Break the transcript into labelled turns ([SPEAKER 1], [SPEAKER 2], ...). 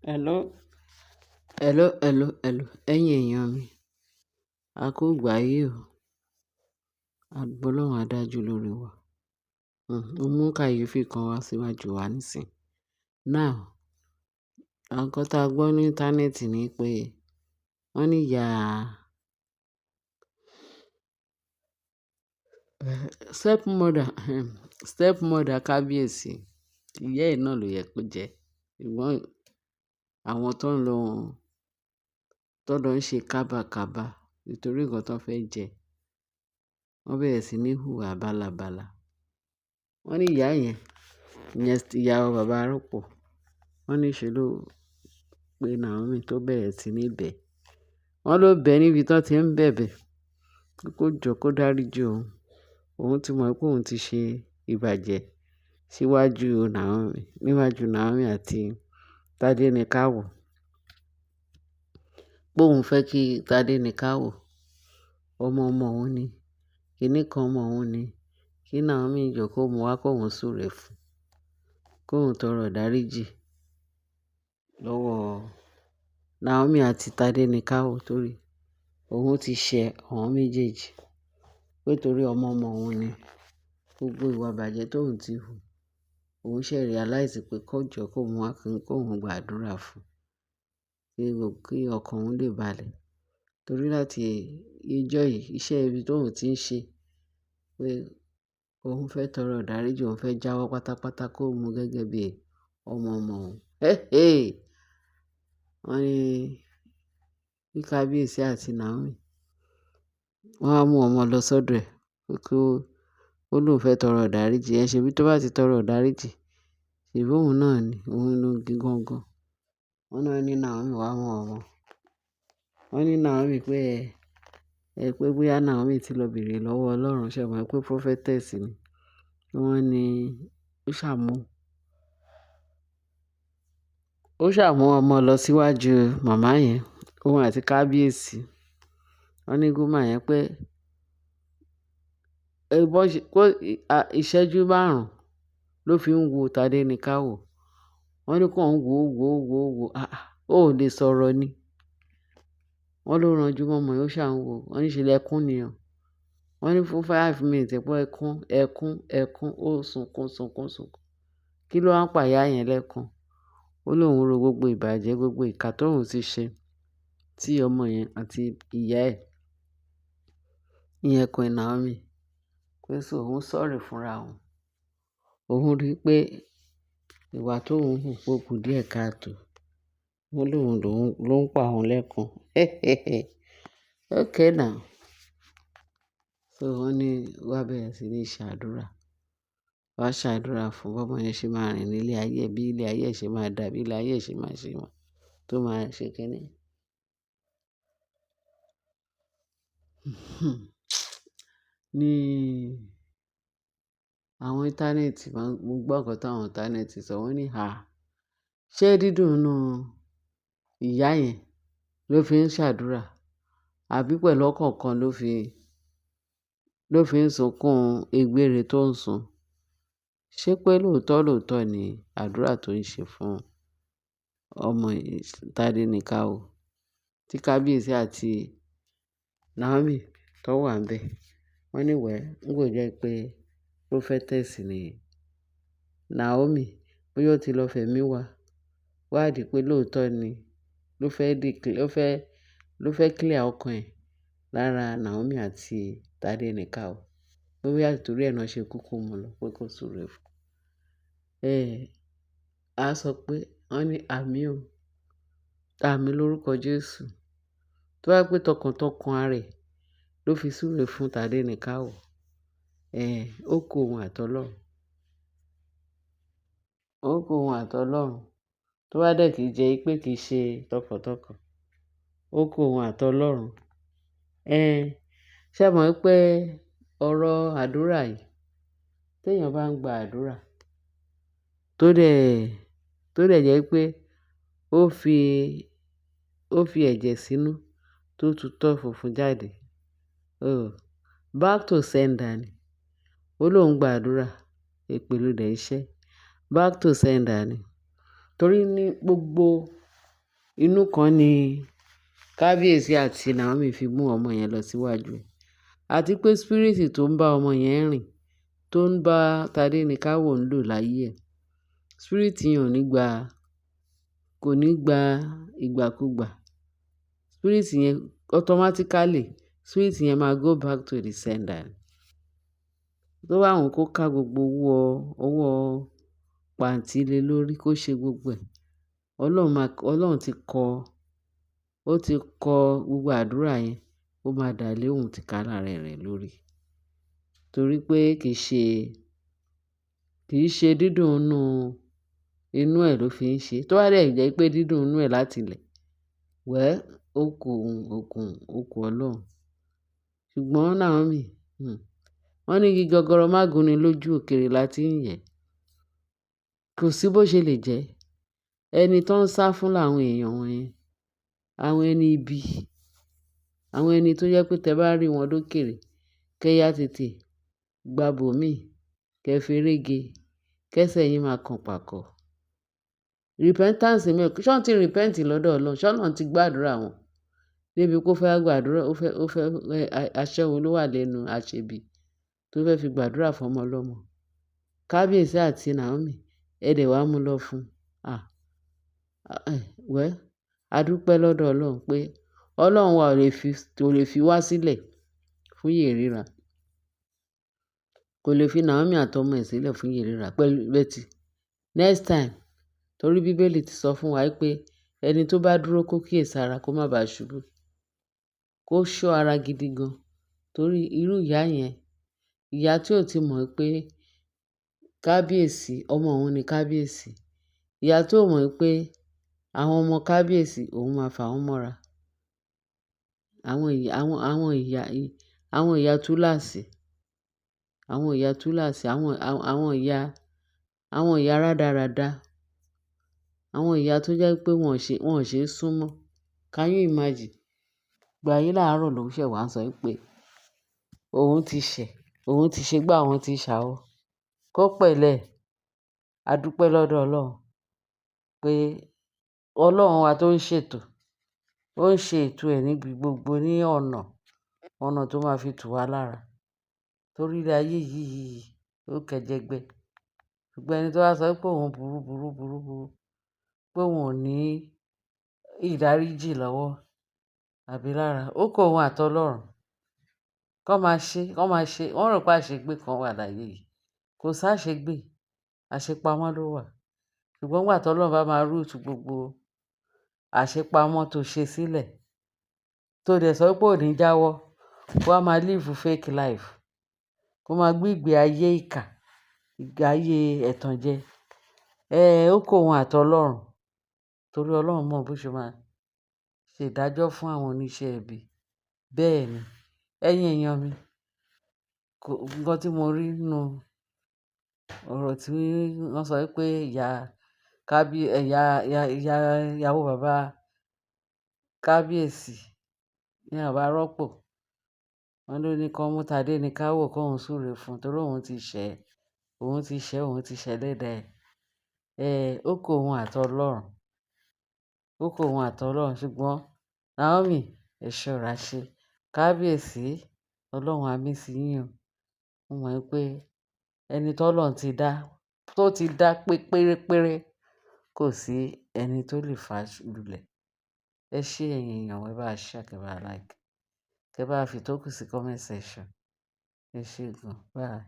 [SPEAKER 1] Hello, hello, hello, hello. Ẹ̀yin èèyàn mi, a kú ìgbà yìí o. Ààbò Ọlọ́run á dájú lórí wa. Mo mú kàyéfì kan wá síwájú wa nísìnyí. Now, nǹkan tí a gbọ́ ní íńtánẹ́ẹ̀tì ni pé wọ́n ní ìyá stepmother, stepmother kábíyèsí, ìyá ẹ̀ náà ló yẹ kó jẹ́. Ṣùgbọ́n àwọn tó ń lọ, tó lọ ń ṣe kábàkàbà nítorí nǹkan tó fẹ́ jẹ, wọ́n bẹ̀rẹ̀ sí ní hùwà bálabàla. Wọ́n ní ìyá yẹn, ìyẹn ìyá bàbá arọ́pò, wọ́n ní ṣe ló pe Naomi tó bẹ̀rẹ̀ sí ní bẹ̀. Wọ́n ló bẹ̀ níbi tí wọ́n ti ń bẹ̀bẹ̀ kó jọ kó dáríji òun. Òun ti mọ̀ pé òun ti ṣe ìbàjẹ́ síwájú Naomi, níwájú Naomi àti Tádéníkàwò. Pé òun fẹ́ kí Tádéníkàwò, ọmọ ọmọ òun ni, kíní kan ọmọ òun ni, kí Naomi jọ kó mú wá kó òun súre fún, kó òun tọrọ ìdáríjì lọ́wọ́ Naomi àti Tádéníkàwò torí òun ti ṣẹ àwọn méjèèjì. Pé torí ọmọ ọmọ òun ni, gbogbo ìwà ìbàjẹ́ tó òun ti hù, òun ṣẹ̀ realize pé kó jọ kó mú wá kó òun gba àdúrà fún, kí ọkàn òun lè balẹ̀. Torí láti ijọ́ yìí, iṣẹ́ ibi tó òun ti ń ṣe pé òun fẹ́ tọrọ ìdáríjì, òun fẹ́ jáwọ́ pátápátá kó mú gẹ́gẹ́ bí ọmọ ọmọ òun. Hey, hey! Wọ́n ní kí kábíyèsí àti Naomi, wọ́n á mú ọmọ lọ sọ́dọ̀ ẹ̀ pé kó, ó lóun fẹ́ tọrọ ìdáríjì. Ẹ ṣe bí tó bá ti tọrọ ìdáríjì, ṣèbí òun náà ni, òun ló ń gangan. Wọ́n náà ní Naomi wá mú ọmọ. Wọ́n ní Naomi pé ẹ, pé bóyá Naomi ti lọ bèrè lọ́wọ́ Ọlọ́run, ṣé ẹ mọ̀ pé prophetess ni. Wọ́n ní ó ṣàmú, ó ṣàmú ọmọ lọ síwájú màmá yẹn, òun àti kábíyèsí. Wọ́n ní woman yẹn pé, ẹ bọ́ ṣe, kó, ìṣẹ́jú márùn-ún ló fi ń wo Tádéníkàwò. Wọ́n ní kó ń wò, wò, wò, wò. Àà, ó ò lè sọ̀rọ̀ ni. Wọ́n ló ranjú mọ́ ọmọ yẹn, ó ṣà ń wò. Wọ́n ní ṣe lẹ́kún ni o. Wọ́n ní fún 5 minutes pé ẹkún, ẹkún, ẹkún, ó sunkún, sunkún, sunkún. Kí ló wá ń pa ìyá yẹn lẹ́kún? Ó lóun ro gbogbo ìbàjẹ́, gbogbo ìkà tó òun ti ṣe sí ọmọ yẹn àti ìyá ẹ̀. Ìyẹn Queen Naomi. Pé so òun sorry fúnra òun. Òun rí pé ìwà tó ń hù ó kù díẹ̀ káàtò. Wọ́n lóun ló ń pa òun lẹ́kún. Okay now. So wọ́n ní wá bẹ̀rẹ̀ sí ní ṣàdúrà. Wá ṣàdúrà fún bí ọmọ yẹn ṣe máa rìn ní ilé ayé, bí ilé ayé ẹ̀ ṣe máa dà, bí ilé ayé ẹ̀ ṣe máa ṣe wọ́n, tó máa ṣe kíní. Ní àwọn íńtánẹ́ẹ̀tì, mo gbọ́ nǹkan tí àwọn íńtánẹ́ẹ̀tì sọ. Wọ́n ní, "à, ṣé dídùn inú ìyá yẹn ló fi ń ṣàdúrà? Àbí pẹ̀lú ọkàn kan ló fi ń sunkún egbére tó ń sun? Ṣé pé lóòótọ́ lóòótọ́ ni àdúrà tó ń ṣe fún ọmọ Tádéníkàwò tí kábíyèsí àti Naomi tó wà níbẹ̀?" Wọ́n ní well, nígbà ó jẹ́ pé prophetess ni Naomi, bóyá ó ti lọ fẹ̀mí wá, wádìí pé lóòótọ́ ni ló fẹ́ declare, ló fẹ́ clear ọkàn ẹ̀ lára Naomi àti Tádéníkàwò. Pé bóyá torí ẹ náà ṣe kúkú mú lọ pé kó súre fún. Eh, a sọ pé wọ́n ní àmín o, àmín lórúkọ Jésù. Tó bá pé tọkàntọkàn ara ẹ̀ ló fi súre fún Tádéníkàwò. Eh, ó kú òun àti Ọlọ́run. Ó kú òun àti Ọlọ́run. Tó bá dẹ̀ kí jẹ́ pé kì í ṣe tọkàntọkàn, ó kú òun àti Ọlọ́run. Eh, ṣé ẹ mọ̀ pé ọ̀rọ̀ àdúrà yìí, tí èèyàn bá ń gba àdúrà tó dẹ̀ jẹ́ pé ó fi ẹ̀jẹ̀ sínú tó tutọ́ funfun jáde. Oh, back to sender ni. Ó lóun gba àdúrà, èpè ló dẹ̀ ń ṣẹ́. Back to sender ni. Torí ní gbogbo Inú kan ni Kábíyèsí àti Naomi fi mú ọmọ yẹn lọ síwájú ẹ̀. Àti pé spirit tó ń bá ọmọ yẹn rìn, tó ń bá Tádéníkáwò ń lò láyé ẹ̀, spirit yẹn ò ní gba, kò ní gba ìgbàkúgbà. Spirit yẹn automatically, spirit yẹn máa go back to the sender. Tó bá wù kó ká gbogbo owó, owó pàǹtí lé lórí kó ṣe gbogbo ẹ̀. Ọlọ́run máa, Ọlọ́run ti kọ, ó ti kọ gbogbo àdúrà yẹn, ó máa dà lé òun tìkálára rẹ̀ lórí. Torí pé kì í ṣe dídùn inú, inú ẹ̀ ló fi ń ṣe. Tó bá dẹ̀ jẹ́ pé dídùn inú ẹ̀ láti ilẹ̀, well, ó kù, ó kù, ó kù Ọlọ́run. Ṣùgbọ́n Naomi, wọ́n ní igi gọgọrọ má gúnni lójú, òkèèrè la tí ń yẹ̀. Kò sí bó ṣe lè jẹ́. Ẹni tó ń sá fún làwọn èèyàn wọ̀nyẹn. Àwọn ẹni ibi. Àwọn ẹni tó jẹ́ pé tẹ bá rí wọn lókèèrè, kẹ́ yá tètè gba bòmíì, kẹ́ feré ge, kẹ́sẹ̀ yín máa kan pàkọ́. Repentance mi, ṣé wọ́n ti repent lọ́dọ̀ Ọlọ́run? Ṣé Ọlọ́run ti gbàdúrà wọn? Débi kó fẹ́ gbàdúrà, ó fẹ́, aṣẹ́wó ló wà lẹ́nu aṣebi tó fẹ́ fi gbàdúrà fún ọmọ ọlọ́mọ. Kábíyèsí àti Naomi, ẹ dẹ̀ wá mú lọ fún. Ah, well, a dúpẹ́ lọ́dọ̀ Ọlọ́run pé Ọlọ́run wa ò lè fi wá sílẹ̀ fún ìyè. Kò lè fi Naomi àti ọmọ ẹ̀ sílẹ̀ fún ìyè pẹ̀lú but next time, torí Bíbélì ti sọ fún wa pé ẹni tó bá dúró kó kíyèsára kó má ba ṣubú. Kó ṣọ́ ara gidi gan. Torí irú ìyá yẹn, ìyá tí ò tí mọ̀ pé kábíyèsí, ọmọ òun ni kábíyèsí. Ìyá tí ò mọ̀ pé àwọn ọmọ kábíyèsí òun máa fà wọ́n mọ́ra. Àwọn ìyá, àwọn ìyá túláàsì, àwọn ìyá túláàsì, àwọn ìyá rádaràda. Àwọn ìyá tó jẹ́ pé wọ́n ò ṣe é súnmọ́. Can you imagine? Ìgbà yìí láàárọ̀ ló ṣẹ̀ wá ń sọ pé òun ti ṣẹ̀, òun ti ṣe gbá, òun ti ṣàwọ. Kó pẹ̀lẹ́. A dúpẹ́ lọ́dọ̀ Ọlọ́run pé Ọlọ́run wa tó ń ṣètò, ó ń ṣe ètò ẹ̀ níbi gbogbo ní ọ̀nà tó máa fi tù wá lára. Torí ilé ayé yìí ó kẹjẹgbẹ́. Ṣùgbọ́n ẹni tó bá sọ pé òun burú, burú, burú, burú, pé òun ò ní ìdáríjì lọ́wọ́ àbí lára, ó kó òun àti Ọlọ́run. Kọ́ máa ṣe, kọ́ máa ṣe, wọ́n rò pé àṣegbé kan wà láyé yìí. Kò sáṣegbé, àṣepamọ́ ló wà. Ṣùgbọ́n nígbà tí Ọlọ́run bá máa root gbogbo àṣepamọ́ tó ṣe sílẹ̀, tó dẹ̀ sọ pé ò ní jáwọ́, kó wá máa live fake life, kó máa gbé ìgbé ayé ìkà, ìgbé ayé ẹ̀tànjẹ. Ó kó òun àti Ọlọ́run. Torí Ọlọ́run mọ̀ bó ṣe máa ṣe ìdájọ́ fún àwọn oníṣẹ́ ibi. Bẹ́ẹ̀ ni, ẹ̀yin èèyàn mi, nǹkan tí mo rí nínú ọ̀rọ̀ tí wọ́n sọ wípé ìyá, ìyá, ìyá, ìyàwó bàbá kábíyèsí ní bàbá rọ́pò. Wọ́n ló ní kí wọ́n mú Tádéníkáwò kóun súre fún un torí òun ti ṣẹ̀, òun ti ṣẹ̀, òun ti ṣẹ̀ ẹlẹ́dàá ẹ̀. Ó kó òun àti Ọlọ́run. Ó kó òun àti Ọlọ́run. Ṣùgbọ́n Naomi, ẹ ṣọ́ra ṣe. Kábíyèsí, Ọlọ́run á mí sí yín o. Mo mọ̀ pé ẹni tó Ọlọ́run ti dá, tó ti dá pé pérépéré, kò sí ẹni tó lè fà lulẹ̀. Ẹ ṣé ẹ̀yin èèyàn, ẹ bá share, kẹ bá like, kẹ bá fi tókù sí comment section. Ẹ ṣé gan. Bye.